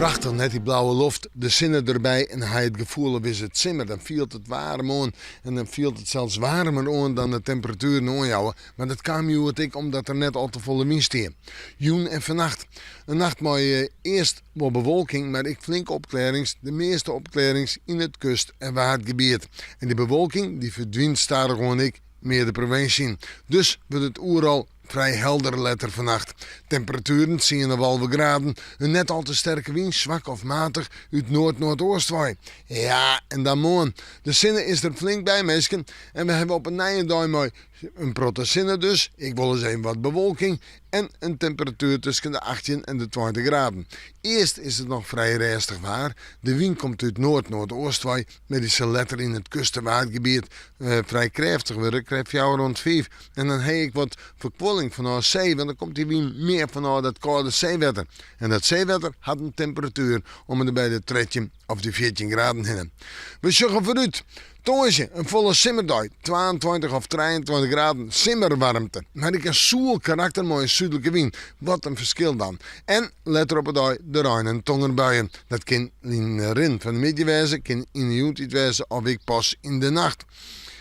Prachtich net dy blauwe loft, de sinne derby en dan ha je it gefoel of is it simmer. Dan fielt it waarm oan en dan fielt it sels waarmer oan dan de temperatueren oanjouwe. Mar dat kaam hjoed ek omdat der net al te folle wyn stie. Jûn en fannacht. In nacht mei earst wol bewolking, mar ek flinke opklearrings, de measte opklearrings yn it kust en waadgebiet. En dy bewolking dy ferdwynt stadichoan ek mear de provinsje yn. Dus wurdt it oeral frij helder letter fannacht. Temperatueren tsien of 11 graden, in net al te sterke wyn, swak of matich, út noard-noardoost wei. Ja, en dan moarn. De sinne is der flink by, minsken. En we hawwe op 'e nij in dei mei in protte sinne dus, ek wolris even wat bewolking en in temperatuer tusken de 18 en de 20 graden. Earst is it noch frij rêstich waar. De wyn komt út noard-noardoost wei, mar dy sil letter yn it kust- en waadgebiet frij krêftich wurde, krêft fjouwer oant fiif. En dan ha je ek wat ferkuolling fanôf see, want dan komt dy wyn mear fanôf dat kâlde seewetter. En dat seewetter hat in temperatuer om en by de 13 of de 14 graden hinne. We sjogge foarút. Tongersdei in folle simmerdei, 22 of 23 graden simmerwaarmte, mar ek in soel karakter mei in súdlike wyn. Wat in ferskil dan. En letter op 'e dei de rein en tongerbuien. Dat kin yn de rin fan de middei wêze, kin yn de jûntiid wêze of ek pas yn de nacht.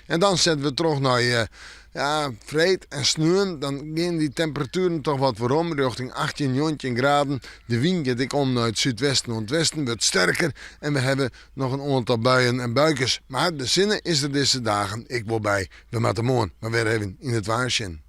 En dan sette we troch nei ja, freed en sneon. Dan gean dy temperatueren toch wat werom, rjochting 18, 19 graden. De wyn giet ek om nei it súdwesten oant westen, wurdt sterker en we hawwe noch in oantal buien en buikes. Mar de sinne is der dizze dagen ek wol by. We moatte moarn mar wer even yn it waar sjen.